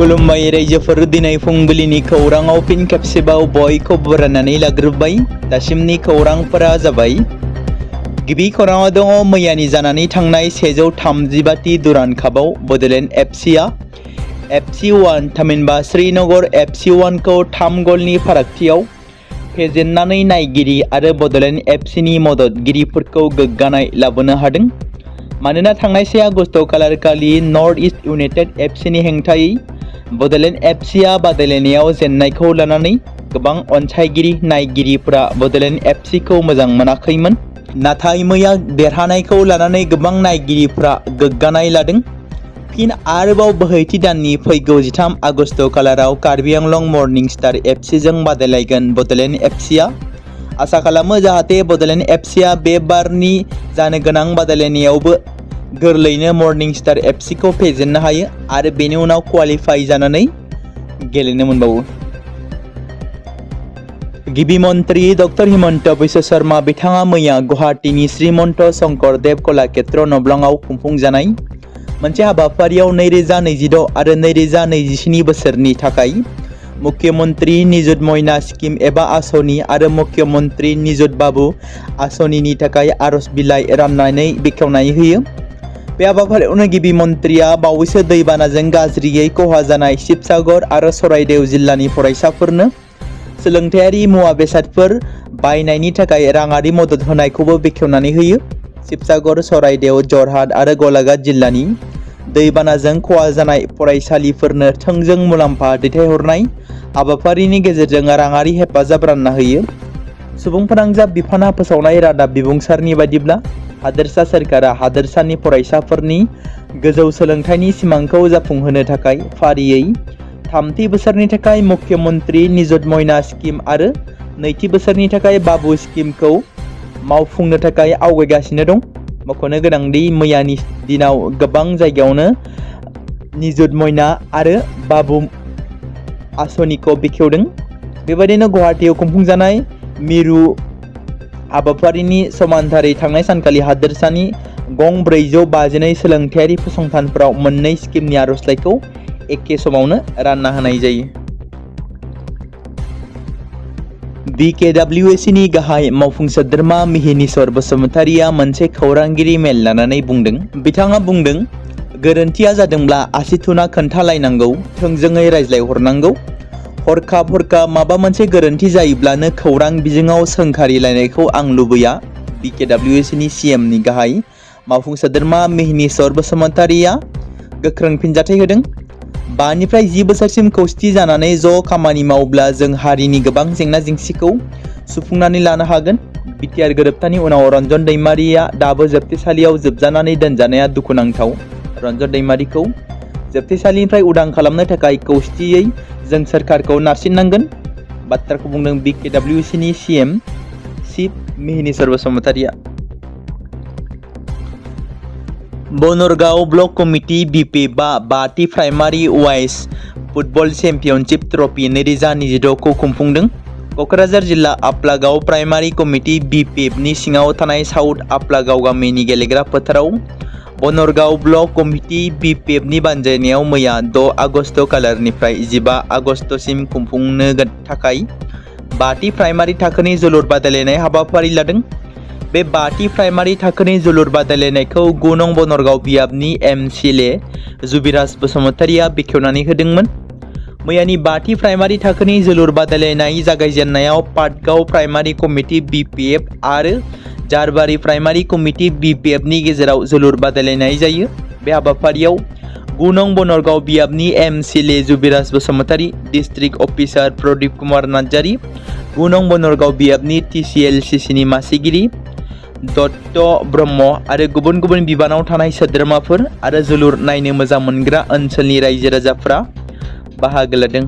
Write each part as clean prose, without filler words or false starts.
खुलुमबाय रायजोफोर दिनै फुंबिलिनि खौराङाव फिन खेबसेबाव बयखौ बरायनानै लाग्रोबाय। दासिमनि खौरांफोरा जाबाय। गिबि खौराङाव दङ मैयानि जानानै थांनाय 135 दुरान कापआव बड'लेण्ड एफसीआ FC1 थामहिनबा श्रीनगर FC1 खौ 3 गलनि फारागथियाव फेजेननानै नायगिरि आरो बड'लेण्ड एफसीनि मददगिरिफोरखौ गोग्गानाय लाबोनो हादों। मानोना थांनाय 1 आगस्ट खालारखालि नर्थ इस्ट इउनाइटेड एफसीनि हेंथायै बड'लेण्ड एफसीआ बादायलायनायाव जेननायखौ लानानै गोबां अनसायगिरि नायगिरिफोरा बड'लेण्ड एफसीखौ मोजां मोनाखैमोन। नाथाय मैया देरहानायखौ लानानै गोबां नायगिरिफोरा गोग्गानाय लादों। फिन आरोबाव बोहैथि दाननि फैगौ 13 आगस्ट खालाराव कार्बि आंलं मर्निं स्टार एफसीजों बादायलायगोन बड'लेण्ड एफसीआ। आसा खालामो जाहाथे बड'लेण्ड एफसीआ बे बारनि जानो गोनां बादायलायनायावबो गोरलैनो मर्निं स्टार एफसीखौ फेजेननो हायो आरो बेनि उनाव क्वालिफाइ जानानै गेलेनो मोनबावो। गिबि मन्त्रि डक्टर हिमन्त बिश्व शर्मा बिथाङा मैया गुवाहाटीनि श्रीमन्त शंकरदेव कलाक्षेत्र नब्लाङाव खुंफुंजानाय मोनसे हाबाफारियाव 2026 आरो 2027 बोसोरनि थाखाय मुख्यमन्त्री निजुत मयना स्किम एबा आसनि आरो मुख्यमन्त्री निजुत बाबु आसनिनि थाखाय आरज बिलाइ राननानै बेखेवनाय होयो। बे हाबाफारियावनो गिबि मन्थ्रिया बावैसो दैबानाजों गाज्रियै खहा जानाय शिबसागर आरो चराइदेव जिल्लानि फरायसाफोरनो सोलोंथायारि मुवा बेसादफोर बायनायनि थाखाय राङारि मदद होनायखौबो बेखेवनानै होयो। शिबसागर, चराइदेव, जरहाट आरो गलाघाट जिल्लानि दैबानाजों खहा जानाय फरायसालिफोरनो थोंजों मुलाम्फा दैथायहरनाय हाबाफारिनि गेजेरजों राङारि हेफाजाब रानना होयो। सुबुं फोनांजाब बिफाना फोसावनाय रादाब बिबुंसारनि बायदिब्ला हादोरसा सोरखारा हादोरसानि फरायसाफोरनि गोजौ सोलोंथाइनि सिमांखौ जाफुंहोनो थाखाय फारियै 3थि बोसोरनि थाखाय मुख्यमन्त्री निजुत मयना स्किम आरो 2थि बोसोरनि थाखाय बाबु स्किमखौ मावफुंनो थाखाय आवगायगासिनो दं। मख'नो गोनांदि मैयानि दिनाव गोबां जायगायावनो निजुत मयना आरो बाबु आसनिखौ बेखेवदों। बेबायदिनो गुवाहाटीआव खुंफुंजानाय मिरु हाबाफारिनि समान्थारै थांनाय सानखालि हादोरसानि गं 452 सोलोंथायारि फसंथानफोराव मोननै स्किमनि आर'जलाइखौ एखे समावनो रानना होनाय जायो। BKWSनि गाहाय मावफुं सोद्रोमा मिहिनीश्वर बसुमतारिया मोनसे खौरांगिरि मेल लानानै बुंदों। बिथाङा बुंदों, गोरोन्थिया जादोंब्ला आसि थुना खोन्थालायनांगौ, थोंजोङै रायज्लायहरनांगौ। हरखाब माबा मोनसे गोरोन्थि जायोब्लानो खौरां बिजोङाव सोंखारिलायनायखौ आं लुबैया। BKWSनि CMनि गाहाय मावफुं सोद्रोमा मिहिनीश्वर बसुमतारिया गोख्रों फिनजाथाय होदों। 5 निफ्राय 10 बोसोरसिम खौसेथि जानानै ज' खामानि मावब्ला जों हारिनि गोबां जेंना जेंसिखौ सुफुंनानै लानो हागोन। BTR गोरोबथानि उनाव रन्जन दैमारिया दाबो जोबथेसालियाव जोबजानानै दोनजानाया दुखुनांथाव। रन्जन दैमारिखौ जोबथेसालिनिफ्राय उदां खालामनो थाखाय खौसेथियै जों सोरखारखौ नारसिननांगोन। बाथ्राखौ बुंदों BKWSनि CM चिफ मिहिनीश्वर बसुमतारिया। बनरगांव ब्लक कमिटि BP 5थि primary wise football championship trophy 2026 खौ खुंफुंदों। क'क्राझार जिल्ला आप्लागाव प्राइमारि कमिटि BPनि सिङाव थानाय साउथ आप्लागाव गामिनि गेलेग्रा फोथाराव बनरगांव ब्लक कमिटि BPनि बानजायनायाव मैया 6 आगस्ट खालारनिफ्राय 15 आगस्टसिम खुंफुंनो थाखाय 5थि प्राइमारि थाखोनि जोलुर बादायलायनाय हाबाफारि लादों। बे 5थि प्राइमारि थाखोनि जोलुर बादायलायनायखौ 9 नं बनरगांव बियाबनि MCLA जुबिराज बसुमतारिया बेखेवनानै होदोंमोन। मैयानि 5थि प्राइमारि थाखोनि जोलुर बादायलायनाय जागायजेननायाव पाटगाव प्राइमारि कमिटि BPF आरो जारबारि प्राइमारि कमिटि BPFनि गेजेराव जोलुर बादायलायनाय जायो। बे हाबाफारियाव 9 नं बनरगांव बियाबनि MCLA Jubiraj Basumatary, district officer Pradeep Kumar Narzary, 9 नं बनरगांव बियाबनि TCLCCनि मासिगिरि दत्त ब्रह्म आरो गुबुन गुबुन बिबानाव थानाय सोद्रोमाफोर आरो जोलुर नायनो मोजां मोनग्रा ओनसोलनि रायजो राजाफोरा बाहागो लादों।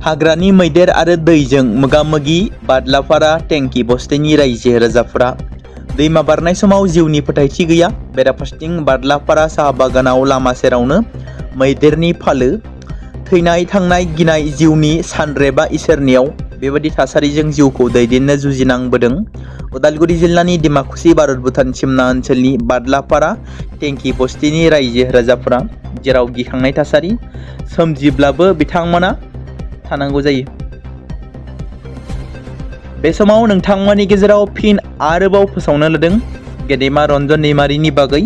हाग्रानि मैदेर आरो दैजों मोगा-मोगि बादलाफारा टेंकी बस्तिनि रायजो राजाफोरा दैमा बारनाय समाव जिउनि फोथायथि गैया। बेराफारसेथिं बादलाफारा साहा बागानाव लामा सेरावनो मैदेरनि फालो, थैनाय थांनाय गिनाय जिउनि सानरेबा इसोरनियाव बेबादि थासारिजों जिउखौ दैदेननो जुजिनांबोदों। उदालगुरि जिल्लानि डिमाकुसि भारत भुटान सिमना ओनसोलनि बादलापारा टेंकी बस्तिनि रायजो राजाफोरा जेराव गिखांनाय थासारि सोमजिब्लाबो बिथांमोना थानांगौ जायो। बे समाव नोंथांमोननि गेजेराव फिन आरोबाव फोसावनो लादों गेदेमा रन्जन दैमारिनि बागै।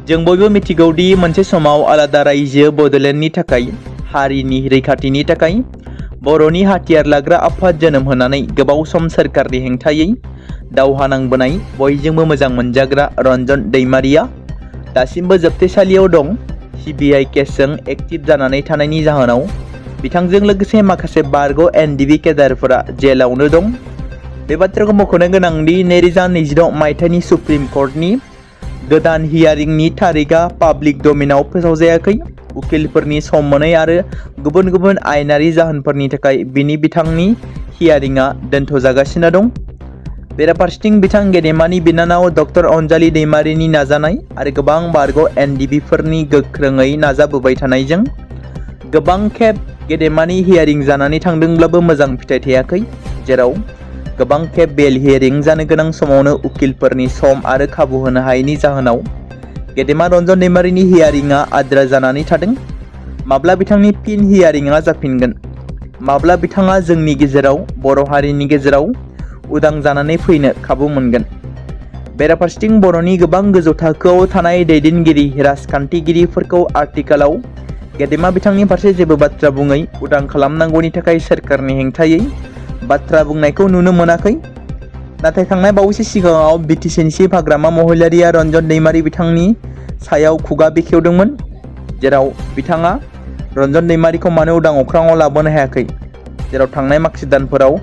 जों बयबो मिथिगौदि मोनसे समाव आलादा रायजो बड'लेण्डनि थाखाय हारिनि रैखाथिनि थाखाय बर'नि हाथियार लाग्रा आफाद जोनोम होनानै गोबाव सम सोरखारनि हेंथायै दावहा नांबोनाय बयजोंबो मोजां मोनजाग्रा रन्जन दैमारिया दासिमबो जोबथेसालियाव दं। CBI केसजों एक्टिभ जानानै थानायनि जाहोनाव बिथांजों लोगोसे माखासे बारग' NDB केडारफोरा जेलावनो दं। बे बाथ्राखौ मख'नो गोनांदि 2026 मायथाइनि सुप्रिम कर्टनि गोदान हियारिंनि थारिखआ पाब्लिक डमेनाव फोसावजायाखै। उकिलफोरनि सम मोनै आरो गुबुन गुबुन आयेनारि जाहोनफोरनि थाखाय बिथांनि हियारिंआ दोनथ'जागासिनो दं। बेराफारसेथिं बिथां गेदेमानि बिनानाव डक्टर अनजालि दैमारिनि नाजानाय आरो गोबां बारग' NDBफोरनि गोख्रोङै नाजाबोबाय थानायजों गोबां खेब गेदेमानि हियारिं जानानै थांदोंब्लाबो मोजां फिथाइ थायाखै, जेराव गोबां खेब बेल हियारिं जानो गोनां समावनो उकिलफोरनि सम आरो खाबु होनो हायैनि जाहोनाव गेदेमा रन्जन दैमारिनि हियारिंआ आद्रा जानानै थादों। माब्ला बिथांनि फिन हियारिंआ जाफिनगोन? माब्ला बिथाङा जोंनि गेजेराव बर' हारिनि गेजेराव उदां जानानै फैनो खाबु मोनगोन? बेराफारसेथिं बर'नि गोबां गोजौ थाखोआव थानाय दैदेनगिरि राजखान्थिगिरिफोरखौ आथिखालाव गेदेमा बिथांनि फारसे जेबो बाथ्रा बुङै उदां खालामनांगौनि थाखाय सोरखारनि हेंथायै बाथ्रा बुंनायखौ नुनो मोनाखै। नाथाय थांनाय बावैसो सिगाङाव BTCनि चिफ हाग्रामा महिलारिया रन्जन दैमारि बिथांनि सायाव खुगा बेखेवदोंमोन, जेराव बिथाङा रन्जन दैमारिखौ मानो उदां अख्राङाव लाबोनो हायाखै, जेराव थांनाय माखासे दानफोराव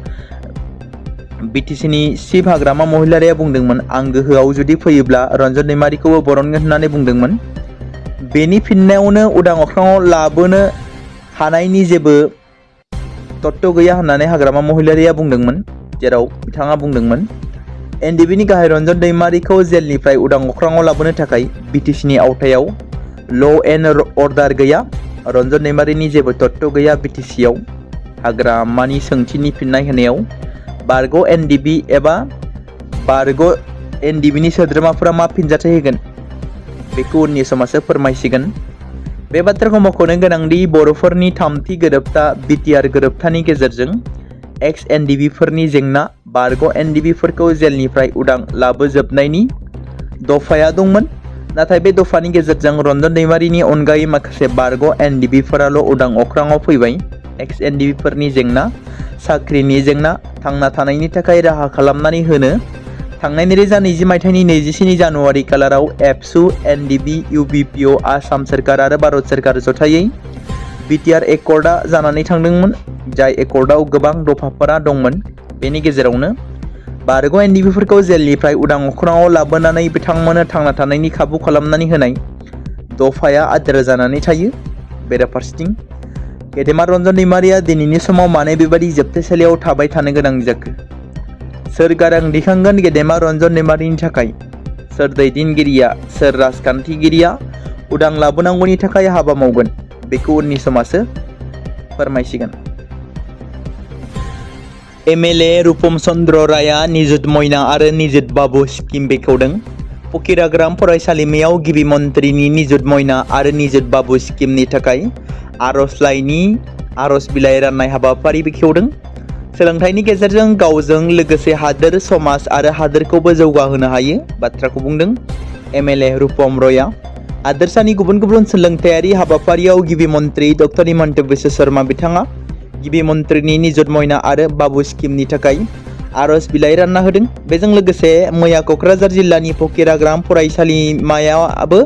BTCनि चिफ हाग्रामा महिलारिया बुंदोंमोन आं गोहोआव जुदि फैयोब्ला रन्जन दैमारिखौबो बरनगोन होननानै बुंदोंमोन। बेनि फिननायावनो उदां अख्राङाव लाबोनो हानायनि जेबो तत्त्व गैया होननानै हाग्रामा महिलारिया बुंदोंमोन, जेराव बिथाङा बुंदोंमोन NDBनि गाहाय रन्जन दैमारिखौ जेलनिफ्राय उदां अख्राङाव लाबोनो थाखाय BTCनि आवथायाव ल' एन्ड अर्डार गैया, रन्जन दैमारिनि जेबो तत्त्व गैया BTCआव। हाग्रामानि सोंथिनि फिननाय होनायाव बारग' NDB एबा बारग' NDBनि सोद्रोमाफोरा मा फिनजाथाय होगोन बेखौ उननि समासो फोरमायसिगोन। बे बाथ्राखौ मख'नो गोनांदि बर'फोरनि थामथि गोरोबथा BTR गोरोबथानि गेजेरजों एक्स NDBफोरनि जेंना बारग' NDBफोरखौ जेलनिफ्राय उदां लाबोजोबनायनि दफाया दंमोन। नाथाय बे दफानि गेजेरजों रन्जन दैमारिनि अनगायै माखासे बारग' NDBफोराल' उदां अख्राङाव फैबाय। एक्स NDBफोरनि जेंना, साख्रिनि जेंना, थांना थानायनि थाखाय राहा खालामनानै होनो थांनाय 2020 मायथाइनि 27 जानुवारि खालाराव एबसु, NDB, UBPO, आसाम सोरखार आरो भारत सोरखार जथायै BTR एकर्डआ जानानै थांदोंमोन, जाय एकर्डआव गोबां दफाफोरा दंमोन। बेनि गेजेरावनो बारग' NDBफोरखौ जेलनिफ्राय उदां अख्राङाव लाबोनानै बिथांमोननो थांना थानायनि खाबु खालामनानै होनाय दफाया आद्रा जानानै थायो। बेराफारसेथिं गेदेमा रन्जन दैमारिया दिनैनि समाव मानो बेबादि जोबथेसालियाव थाबाय थानो गोनां जाखो? सोर गारां दिखांगोन गेदेमा रन्जन दैमारिनि थाखाय? सोर दैदेनगिरिया, सोर राजखान्थिगिरिया उदां लाबोनांगौनि थाखाय हाबा मावगोन बेखौ उननि समासो फोरमायसिगोन। MLA रुपम चन्द्र रायआ निजुत मयना आरो निजुत बाबु स्किम बेखेवदों। फकिराग्राम फरायसालिमायाव गिबि मन्थ्रिनि निजुत मयना आरो निजुत बाबु स्किमनि थाखाय आर'जलाइनि आर'ज बिलाइ राननाय हाबाफारि बेखेवदों। सोलोंथाइनि गेजेरजों गावजों लोगोसे हादोर, समाज आरो हादोरखौबो जौगाहोनो हायो बाथ्राखौ बुंदों MLA रुपम रयआ। हादोरसानि गुबुन गुबुन सोलोंथायारि हाबाफारियाव गिबि मन्थ्रि डक्टर हिमन्त बिश्व शर्मा बिथाङा गिबि मन्थ्रिनि निजुत मयना आरो बाबु स्किमनि थाखाय आर'ज बिलाइ रानना होदों। बेजों लोगोसे मैया क'क्राझार जिल्लानि फकिराग्राम फरायसालिमायाबो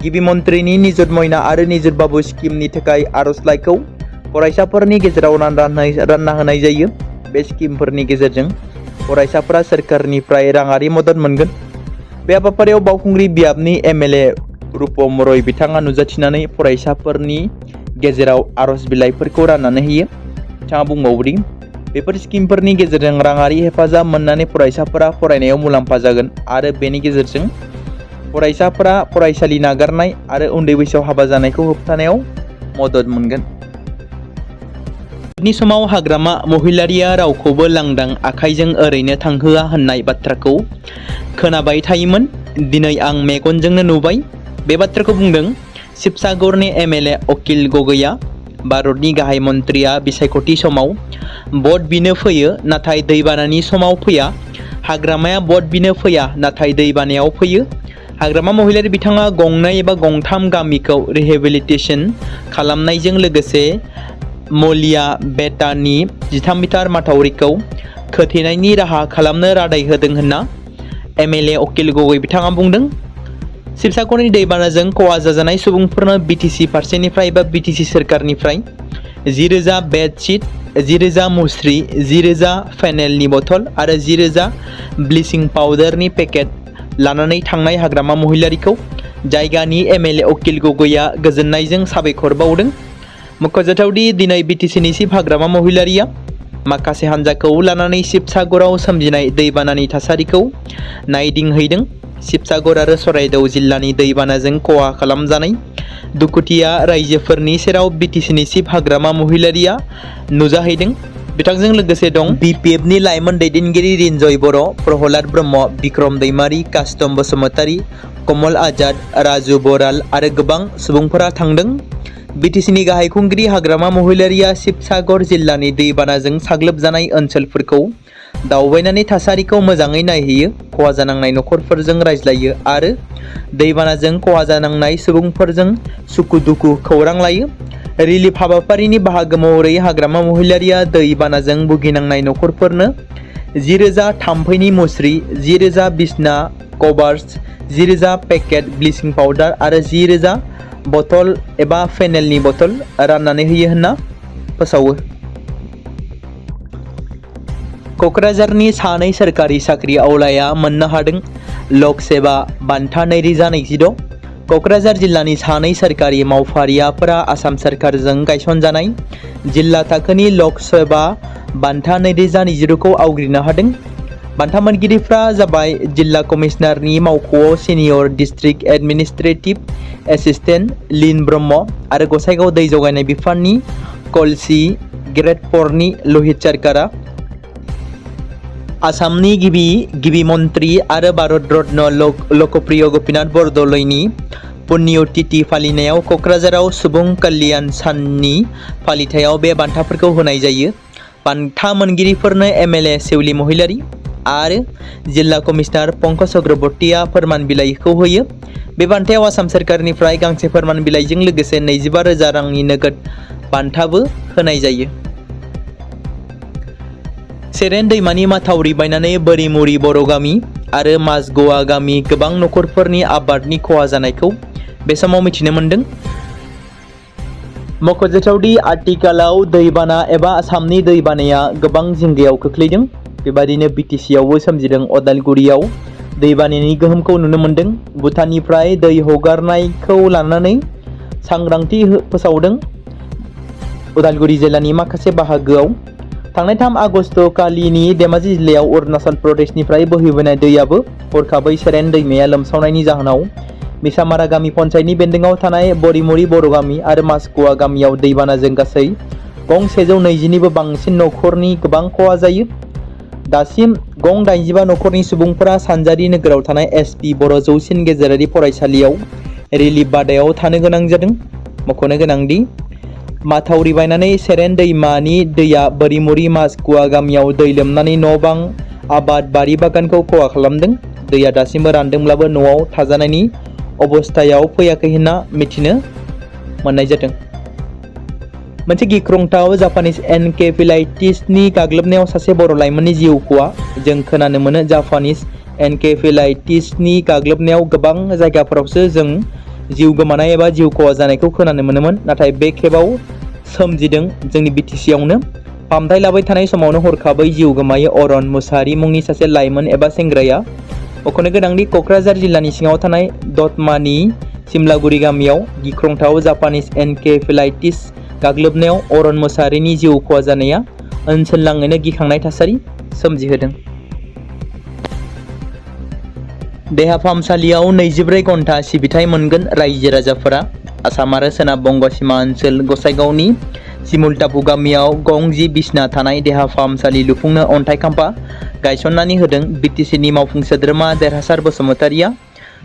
गिबि मन्थ्रिनि निजुत मयना आरो निजुत बाबु स्किमनि थाखाय आर'जलाइखौ फरायसाफोरनि गेजेराव रानना होनाय जायो। बे स्किमफोरनि गेजेरजों फरायसाफोरा सोरखारनिफ्राय राङारि मदद मोनगोन। बे हाबाफारियाव बावखुंग्रि बियाबनि MLA रुपम रय बिथाङा नुजाथिनानै फरायसाफोरनि गेजेराव आर'ज बिलाइफोरखौ राननानै होयो। बिथाङा बुंबावोदि बेफोर स्किमफोरनि गेजेरजों राङारि हेफाजाब मोननानै फरायसाफोरा फरायनायाव मुलाम्फा जागोन आरो बेनि गेजेरजों फरायसाफोरा फरायसालि नागारनाय आरो उन्दै बैसोआव हाबा जानायखौ होबथानायाव मदद मोनगोन। नि समाव हाग्रामा महिलारिया रावखौबो लांदां आखाइजों ओरैनो थांहोआ होननाय बाथ्राखौ खोनाबाय थायोमोन। दिनै आं मेगनजोंनो नुबाय। बे बाथ्राखौ बुंदों शिबसागरनि एमएलए अकिल गगैया। भारतनि गाहाय मन्थ्रिया बिसायख'थि समाव भट बिनो फैयो नाथाय दैबानानि समाव फैया। हाग्रामाया भट बिनो फैया नाथाय दैबानायाव फैयो। हाग्रामा महिलारि बिथाङा गंनै एबा गंथाम गामिखौ रिहेबिलिटेसन खालामनायजों लोगोसे मलिया बेटानि 13 मिटार माथावरिखौ खोथेनायनि राहा खालामनो रादाय होदों होनना एमएलए अकिल गगै बिथाङा बुंदों। शिबसागरनि दैबानाजों खहा जाजानाय सुबुंफोरनो बिटिसि फारसेनिफ्राय एबा बिटिसि सोरखारनिफ्राय 10,000 बेडशीट, 10,000 मुस्रि, 10,000 फेनेलनि बथल आरो 10,000 ब्लिचिं पाउडारनि पेकेट लानानै थांनाय हाग्रामा महिलारिखौ जायगानि एमएलए अकिल गगैया गोजोननायजों साबायखर बावदों। मख'जाथावदि दिनै बिटिसिनि चिफ हाग्रामा महिलारिया माखासे हान्जाखौ लानानै शिबसागराव सोमजिनाय दैबानानि थासारिखौ नायदिंहैदों। शिबसागर आरो चराइदेउ जिल्लानि दैबानाजों खहा खालामजानाय दुखुथिया रायजोफोरनि सेराव बिटिसिनि चिफ हाग्रामा महिलारिया नुजाहैदों। बिथांजों लोगोसे दं बिपिएफनि लाइमोन दैदेनगिरि रिन्जय बर', प्रहलाद ब्रह्म, बिक्रम दैमारि, कास्टम बसुमतारी, कमल आजाद, राजु बराल आरो गोबां सुबुंफोरा थांदों। बिटिसिनि गाहाय खुंगिरि हाग्रामा महिलारिया शिबसागर जिल्लानि दैबानाजों साग्लोबजानाय ओनसोलफोरखौ दावबायनानै थासारिखौ मोजाङै नायहैयो, खहा जानांनाय नखरफोरजों रायज्लायो आरो दैबानाजों खहा जानांनाय सुबुंफोरजों सुखु-दुखु खौरां लायो। रिलिफ हाबाफारिनि बाहागो महरै हाग्रामा महिलारिया दैबानाजों भुगिनांनाय नखरफोरनो 10,000 थाम्फैनि मुस्रि, 10,000 बिसना कभार्स, 10,000 पेकेट ब्लिचिं पाउडार आरो 10,000 बथल एबा फेनेलनि बथल राननानै होयो होनना फोसावो। क'क्राझारनि सानै सोरखारि साख्रि आवलाया मोननो हादों लक सेवा बान्था 2026। क'क्राझार जिल्लानि सानै सोरखारि मावफारियाफोरा आसाम सोरखारजों गायसनजानाय जिल्ला थाखोनि लक सेवा बान्था 2026 खौ आवग्रिनो हादों। बान्था मोनगिरिफ्रा जाबाय जिल्ला कमिशनारनि मावख'आव सिनियर डिस्ट्रिक्ट एडमिनिस्ट्रेटिभ एसिस्टेन्ट लिन ब्रह्म आरो गसाइगाव दै जगायनाय बिफाननि कलसि ग्रेड 4 नि लहित सरकारा। आसामनि गिबि मन्त्रि आरो भारत रत्न लकप्रिय गपिनाथ बरदলৈनि पुण्यतिथि फालिनायाव क'क्राझाराव सुबुं कल्याण साननि फालिथायाव बे बान्थाफोरखौ होनाय जायो। बान्था मोनगिरिफोरनो एमएलए सेउलि महिलारि आरो जिल्ला कमिशनार पंकज चक्रवर्तीया फोरमान बिलाइखौ होयो। बे बान्थायाव आसाम सोरखारनिफ्राय गांसे फोरमान बिलाइजों लोगोसे 25,000 रांनि नोगोद बान्थाबो होनाय जायो। सेरेन दैमानि माथावरि बायनानै बोरिमुरि बर' गामि आरो माजगवा गामि गोबां नखरफोरनि आबादनि खहा जानायखौ बे समाव मिथिनो मोन्दों। मख'जाथावदि आथिखालाव दैबाना एबा आसामनि दैबानाया गोबां जिंगायाव खोख्लैदों। बेबादिनो बिटिसियावबो सोमजिदों। अदालगुरियाव दैबानानि गोहोमखौ नुनो मोन्दों। भुटाननिफ्राय दै हगारनायखौ लानानै सांग्रांथि फोसावदों उदालगुरि जिल्लानि माखासे बाहागोआव। थांनाय 3 आगस्ट खालिनि धेमाजि जिल्लायाव अरुणाचल प्रदेशनिफ्राय बोहैबोनाय दैयाबो हरखाबै सेरेन दैमाया लोमसावनायनि जाहोनाव मिसामारा गामि पन्चायतनि बेन्दोंआव थानाय बोरिमुरि बर' गामि आरो माजगवा गामियाव दैबानाजों गासै गं 120निबो बांसिन नखरनि गोबां खहा जायो। दासिम गं 85 नखरनि सुबुंफोरा सानजारि नोगोराव थानाय एसपि बर' जौसिन गेजेरारि फरायसालियाव रिलिफ बादायाव थानो गोनां जादों। मख'नो गोनांदि माथावरि बायनानै सेरेन दैमानि दैया बोरिमुरि माजगवा गामियाव दै लोमनानै न' बां आबाद बारि बागानखौ खहा खालामदों। दैया दासिमबो रानदोंब्लाबो न'आव थाजानायनि अबस्थायाव फैयाखै होनना मिथिनो मोननाय जादों। मोनसे गिख्रंथाव जापानिज एनकेफेलाइटिसनि गाग्लोबनायाव सासे बर' लाइमोननि जिउ खहा। जों खोनानो मोनो जापानिज एनकेफेलाइटिसनि गाग्लोबनायाव गोबां जायगाफोरावसो जों जिउ गोमानाय एबा जिउ खहा जानायखौ खोनानो मोनोमोन, नाथाय बे खेबाव सोमजिदों जोंनि बिटिसियावनो। फाहामथाय लाबाय थानाय समावनो हरखाबै जिउ गोमायो अरन मुसाहारि मुंनि सासे लाइमोन एबा सेंग्राया। मख'नो गोनांदि क'क्राझार जिल्लानि सिङाव थानाय दतमानि सिमलागुरि गामियाव गिख्रंथाव जापानिज एनकेफेलाइटिस गाग्लोबनायाव अरन मुसाहारिनि जिउ खहा जानाया ओनसोल नाङैनो गिखांनाय थासारि सोमजिहोदों। देहा फाहामसालियाव 24 घन्टा सिबिथाय मोनगोन रायजो राजाफोरा। आसाम आरो सोनाब बंग सीमा ओनसोल गसाइगावनि सिमुलटापु गामियाव गं 10 बिसना थानाय देहा फाहामसालि लुफुंनो अन्थाइ खाम्फा गायसननानै होदों बिटिसिनि मावफुं सोद्रोमा देरहासार बसुमतारिया।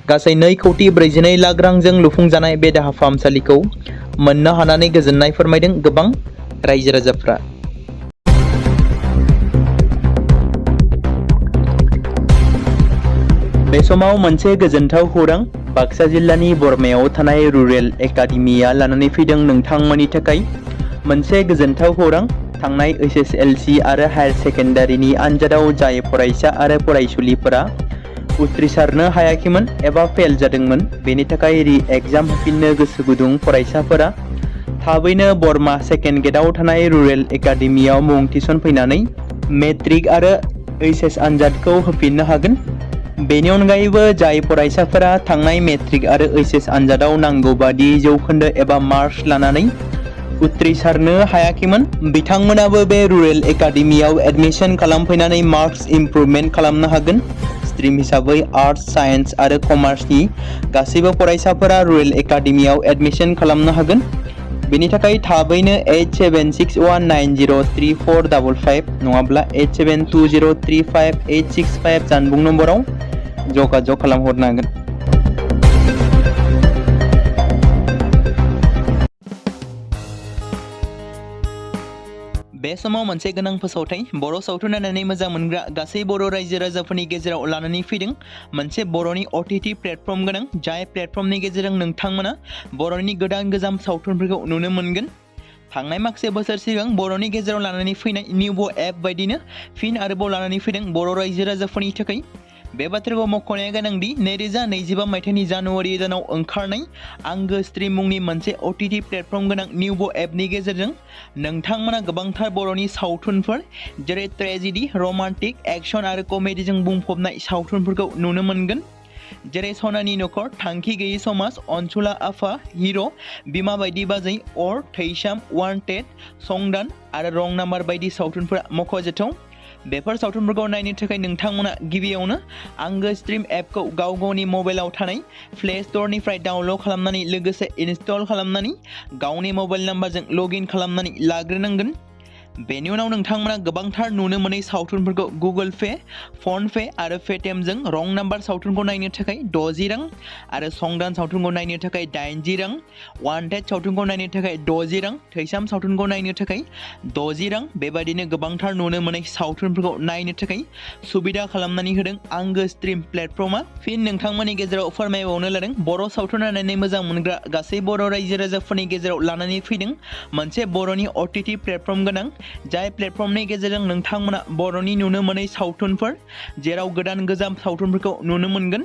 गासै 2,42 लाख रांजों लुफुंजानाय बे देहा फाहामसालिखौ मोननो हानानै गोजोननाय फोरमायदों गोबां रायजो राजाफ्रा। बे समाव मोनसे गोजोनथाव खौरां बाक्सा जिल्लानि बरमायाव थानाय रुरेल एकाडेमिया लानानै फैदों नोंथांमोननि थाखाय मोनसे गोजोनथाव खौरां। थांनाय HSLC आरो हायार सेकेन्डारिनि आनजादाव जाय फरायसा आरो फरायसुलिफोरा उथ्रिसारनो हायाखैमोन एबा फेल जादोंमोन, बेनि थाखाय रि एग्जाम होफिननो गोसो गुदुं फरायसाफोरा थाबैनो बरमा सेकेन्ड गेटआव थानाय रुरेल एकाडेमियाव मुं थिसनफैनानै मेट्रिक आरो HS आनजादखौ होफिननो हागोन। बेनि अनगायैबो जाय फरायसाफोरा थांनाय मेट्रिक आरो HS आनजादाव नांगौ बादि जौखोन्दो एबा मार्क्स लानानै उथ्रिसारनो हायाखैमोन, बिथांमोनाबो बे रुरेल एकाडेमियाव एडमिशन खालामफैनानै मार्क्स इमप्रुभमेन्ट खालामनो हागोन। स्ट्रिम हिसाबै आर्ट्स, साइन्स आरो कमार्सनि गासैबो फरायसाफोरा रुरेल एकाडेमियाव एडमिशन खालामनो हागोन। बेनि थाखाय थाबैनो 8761903455 नङाब्ला 87203585 जानबुं नम्बराव जगाजग खालामहरनो हागोन। बे समाव मोनसे गोनां फोसावथाय बर' सावथुन नायनानै मोजां मोनग्रा गासै बर' रायजो राजाफोरनि गेजेराव लानानै फैदों मोनसे बर'नि OTT प्लेटफर्म गोनां, जाय प्लेटफर्मनि गेजेरजों नोंथांमोना बर'नि गोदान गोजाम सावथुनफोरखौ नुनो मोनगोन। थांनाय माखासे बोसोर सिगां बर'नि गेजेराव लानानै फैनाय निउबो एप बायदिनो फिन आरोबाव लानानै फैदों बर' रायजो राजाफोरनि थाखाय। बे बाथ्राखौ मख'नाया गोनांदि 2025 मायथाइनि जानुवारि दानाव ओंखारनाय आंगो स्ट्रिम मुंनि मोनसे OTT प्लेटफर्म गोनां निउबो एपनि गेजेरजों नोंथांमोना गोबांथार बर'नि सावथुनफोर जेरै ट्रेजेडि, रमान्टिक, एक्शन आरो कमेडिजों बुंफबनाय सावथुनफोरखौ नुनो मोनगोन। जेरै सनानि नखर, थांखि गैयै समाज, अनसुला आफा, हिर', बिमा बायदि बाजै, अर, थैसाम, वान्टेड, संदान आरो रं नाम्बार बायदि सावथुनफोरा मख'जाथाव। बेफोर सावथुनफोरखौ नायनो थाखाय नोंथांमोना गिबियावनो आंगो स्ट्रिम एपखौ गावनि मबाइलाव थानाय प्ले स्ट'रनिफ्राय डाउनल'ड खालामनानै लोगोसे इनस्टल खालामनानै गावनि मबाइल नाम्बारजों लगइन खालामनानै लाग्रोनांगोन। बेनि उनाव नोंथांमोना गोबांथार नुनो मोनै सावथुनफोरखौ गुगोल पे, फन पे आरो पेटिएमजों रं नाम्बार सावथुनखौ नायनो थाखाय 60 रां आरो संदान सावथुनखौ नायनो थाखाय 80 रां, वान्टेड सावथुनखौ नायनो थाखाय 60 रां, थैसाम सावथुनखौ नायनो थाखाय 60 रां, बेबायदिनो गोबांथार नुनो मोनै सावथुनफोरखौ नायनो थाखाय सुबिदा खालामनानै होदों आंगो स्ट्रिम प्लेटफर्मा। फिन नोंथांमोननि गेजेराव फोरमायबावनो लादों बर' सावथुन नायनानै मोजां मोनग्रा गासै बर' रायजो राजाफोरनि गेजेराव लानानै फैदों मोनसे बर'नि OTT प्लेटफर्म गोनां, जाय प्लेटफर्मनि गेजेरजों नोंथांमोना बर'नि नुनो मोनै सावथुनफोर जेराव गोदान गोजाम सावथुनफोरखौ नुनो मोनगोन।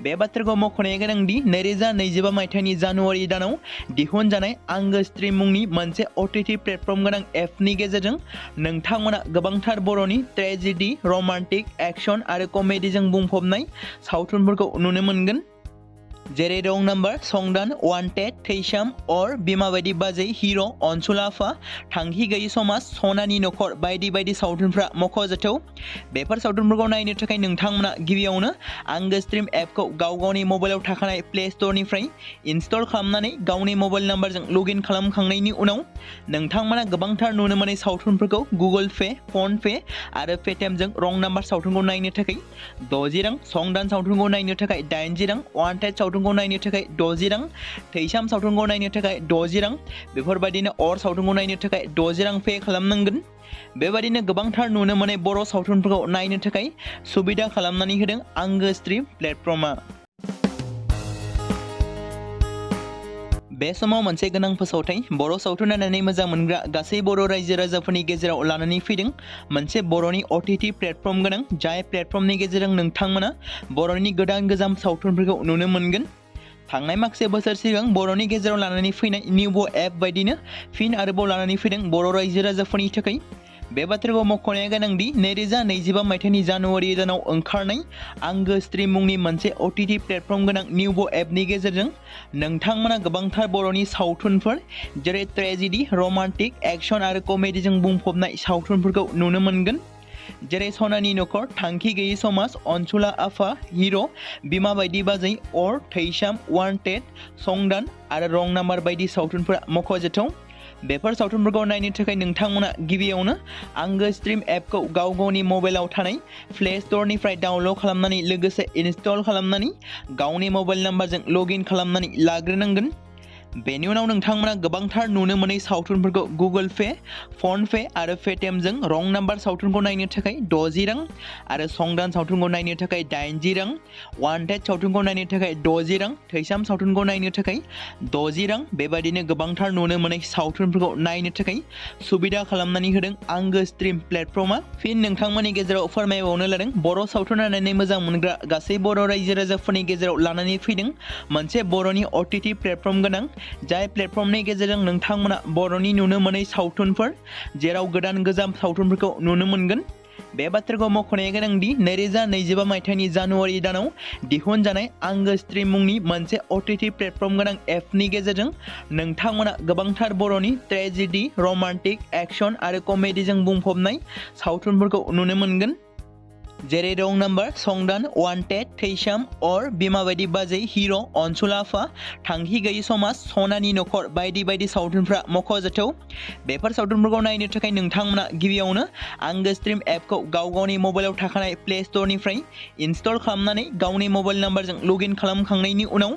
बे बाथ्राखौ मख'नाया गोनांदि 2025 मायथाइनि जानुवारि दानाव दिहुनजानाय आंगो स्ट्रिम मुंनि मोनसे OTT प्लेटफर्म गोनां एपनि गेजेरजों नोंथांमोना गोबांथार बर'नि ट्रेजेडि, रमान्टिक, एक्शन आरो कमेडिजों बुंफबनाय सावथुनफोरखौ नुनो मोनगोन। जेरै रं नाम्बार, संदान, वान्टेड, थैसाम, अर, बिमा बायदि बाजै, हिर', अनसुला आफा, थांखि गैयै समाज, सनानि नखर बायदि बायदि सावथुनफ्रा मख'जाथाव। बेफोर सावथुनफोरखौ नायनो थाखाय नोंथांमोना गिबियावनो आंगो स्ट्रिम एपखौ गावनि मबाइलाव थाखानाय प्ले स्ट'रनिफ्राय इनस्टल खालामनानै गावनि मबाइल नाम्बारजों लगइन खालामखांनायनि उनाव नोंथांमोना गोबांथार नुनो मोनै सावथुनफोरखौ गुगोल पे, फन पे आरो पेटिएमजों रं नाम्बार सावथुनखौ नायनो थाखाय 60 रां, संदान सावथुनखौ नायनो थाखाय 80 रां, वान्टेड सावथुनखौ नायनो थाखाय 60 रां, थैसाम सावथुनखौ नायनो थाखाय 60 रां, बेफोरबायदिनो अर सावथुनखौ नायनो थाखाय 60 रां पे खालामनांगोन। बेबायदिनो गोबांथार नुनो मोनै बर' सावथुनफोरखौ नायनो थाखाय सुबिदा खालामनानै होदों आंगो स्ट्रिम प्लेटफर्मा। बे समाव मोनसे गोनां फोसावथाय बर' सावथुन नायनानै मोजां मोनग्रा गासै बर' रायजो राजाफोरनि गेजेराव लानानै फैदों मोनसे बर'नि OTT प्लेटफर्म गोनां, जाय प्लेटफर्मनि गेजेरजों नोंथांमोना बर'नि गोदान गोजाम सावथुनफोरखौ नुनो मोनगोन। थांनाय माखासे बोसोर सिगां बर'नि गेजेराव लानानै फैनाय निउबो एप बायदिनो फिन आरोबाव लानानै फैदों बर' रायजो राजाफोरनि थाखाय। बे बाथ्राखौ मख'नाया गोनांदि 2025 मायथाइनि जानुवारि दानाव ओंखारनाय आंगो स्ट्रिम मुंनि मोनसे OTT प्लेटफर्म गोनां निउबो एपनि गेजेरजों नोंथांमोना गोबांथार बर'नि सावथुनफोर जेरै ट्रेजेडि, रमान्टिक, एक्शन आरो कमेडिजों बुंफबनाय सावथुनफोरखौ नुनो मोनगोन। जेरै सनानि नखर, थांखि गैयै समाज, अनसुला आफा, हिर', बिमा बायदि बाजै, अर, थैसाम, वान्टेड, संदान आरो रं नाम्बार बायदि सावथुनफोरा मख'जाथाव। बेफोर सावथुनफोरखौ नायनो थाखाय नोंथांमोना गिबियावनो आंगो स्ट्रिम एपखौ गावनि मबाइलाव थानाय प्ले स्ट'रनिफ्राय डाउनल'ड खालामनानै लोगोसे इनस्टल खालामनानै गावनि मबाइल नाम्बारजों लगइन खालामनानै लाग्रोनांगोन। बेनि उनाव नोंथांमोना गोबांथार नुनो मोनै सावथुनफोरखौ गुगोल पे, फन पे आरो पेटिएमजों रं नाम्बार सावथुनखौ नायनो थाखाय 60 रां आरो संदान सावथुनखौ नायनो थाखाय 80 रां, वान्टेड सावथुनखौ नायनो थाखाय 60 रां, थैसाम सावथुनखौ नायनो थाखाय 60 रां बेबायदिनो गोबांथार नुनो मोनै सावथुनफोरखौ नायनो थाखाय सुबिदा खालामनानै होदों आंगो स्ट्रिम प्लेटफर्मा। फिन नोंथांमोननि गेजेराव फोरमायबावनो लादों बर' सावथुन नायनानै मोजां मोनग्रा गासै बर' रायजो राजाफोरनि गेजेराव लानानै फैदों मोनसे बर'नि OTT प्लेटफर्म गोनां, जाय प्लेटफर्मनि गेजेरजों नोंथांमोना बर'नि नुनो मोनै सावथुनफोर जेराव गोदान गोजाम सावथुनफोरखौ नुनो मोनगोन। बे बाथ्राखौ मख'नाया गोनांदि 2025 मायथाइनि जानुवारि दानाव दिहुनजानाय आंगो स्ट्रिम मुंनि मोनसे OTT प्लेटफर्म गोनां एपनि गेजेरजों नोंथांमोना गोबांथार बर'नि ट्रेजेडि, रमान्टिक, एक्शन आरो कमेडिजों बुंफबनाय सावथुनफोरखौ नुनो मोनगोन। जेरै रं नाम्बार, संदान, वान्टेड, थैसाम, अर, बिमा बायदि बाजै, हिर', अनसुल आफा, थांखि गैयि समाज, सनानि नखर बायदि बायदि सावथुनफ्रा मख'जाथाव। बेफोर सावथुनफोरखौ नायनो थाखाय नोंथांमोना गिबियावनो आंगो स्ट्रिम एपखौ गावनि मबाइलाव थाखानाय प्ले स्ट'रनिफ्राय इनस्टल खालामनानै गावनि मबाइल नाम्बारजों लगइन खालामखांनायनि उनाव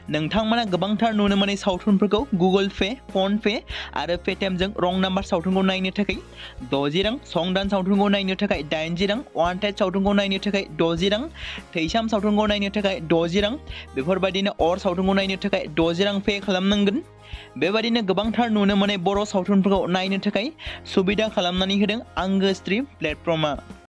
नोंथांमोना गोबांथार नुनो मोनै सावथुनफोरखौ गुगोल पे, फन पे आरो पेटिएमजों रं नाम्बार सावथुनखौ नायनो थाखाय 60 रां, संदान सावथुनखौ नायनो थाखाय 80 रां, वान्टेड सावथुनखौ नायनो थाखाय 60 रां, थैसाम सावथुनखौ नायनो थाखाय 60 रां बेफोरबायदिनो अर सावथुनखौ नायनो थाखाय 60 रां पे खालामनांगोन। बेबायदिनो गोबांथार नुनो मोनै बर' सावथुनफोरखौ नायनो थाखाय सुबिदा खालामनानै होदों आंगो स्ट्रिम प्लेटफर्मा।